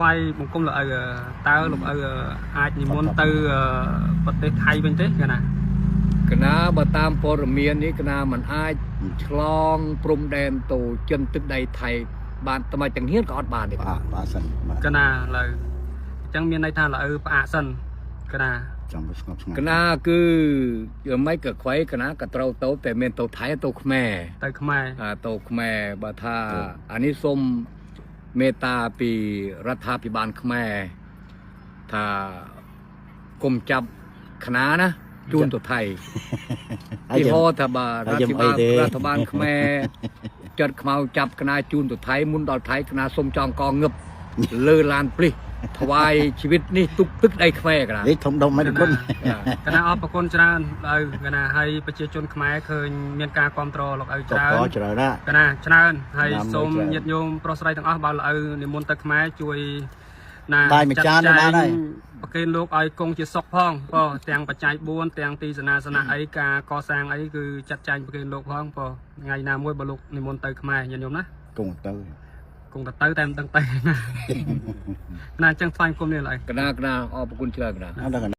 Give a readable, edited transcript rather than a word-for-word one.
ថ្វាយបង្គំលោកឪតើលោកឪអាចនិមន្តទៅប្រទេសថៃវិញទេកណា កណាបើតាមព័ត៌មាននេះកណាមិនអាចឆ្លងព្រំដែនទៅចិនទឹកដីថៃបានតែមកចង្ហៀនក៏អត់បានទេ ផ្អាកផ្អាកសិនបាទ កណាឡើយអញ្ចឹងមានន័យថាលោកឪផ្អាកសិនកណា ចង់ទៅស្ងប់ស្ងាត់ កណាគឺយ៉ាងម៉េចក៏ខ្វៃកណាក៏ត្រូវទៅតែមានទៅថៃទៅខ្មែរ ទៅខ្មែរ អាទៅខ្មែរបើថាអានេះសូមមេត្តាពីរដ្ឋាភិបាលខ្មែរថាគុំចាប់កណាណាជូនទៅថៃ ហើយយើង ទីហោថាបើ ហើយ រដ្ឋបាល យើងអីទេ រដ្ឋបាលខ្មែរចាត់ខ្មៅចាប់កណាជូនទៅថៃមុនដល់ថៃកណាសុំចងកងឹបលើឡានប៉លិសថ្វាយជីវិតនេះទុកទឹកដីខ្មែរកណា នេះធំដុំមិនគុណ កណាអរប្រគុណច្រើនលោកឪកណាហើយប្រជាជនខ្មែរឃើញមានការគ្រប់គ្រងលោកឪ ក ច្រើន កច្រើនណាស់ កណាច្រើនហើយ ណា សូម ច្រើន ញាតិញោមប្រុសស្រីទាំងអស់បើលោកឪនិមន្តទៅខ្មែរជួយណា បាយមួយចាន ចាត់ បានហើយ ប្រគេនលោកឲ្យគង់ជាសុខផងបើទាំងបច្ច័យ4ទាំងទីសនាសនៈអីការកសាងអីគឺចាត់ចែងប្រគេនលោកផងបើថ្ងៃណាមួយបើលោកនិមន្តទៅខ្មែរញាតិញោមណា គង់ទៅ គង់តែទៅតែមិនដឹងទៅណាណាអញ្ចឹងថ្វាយគុំនេះឡើយក ណាកណាអរគុណច្រើនកណា អត់ដឹង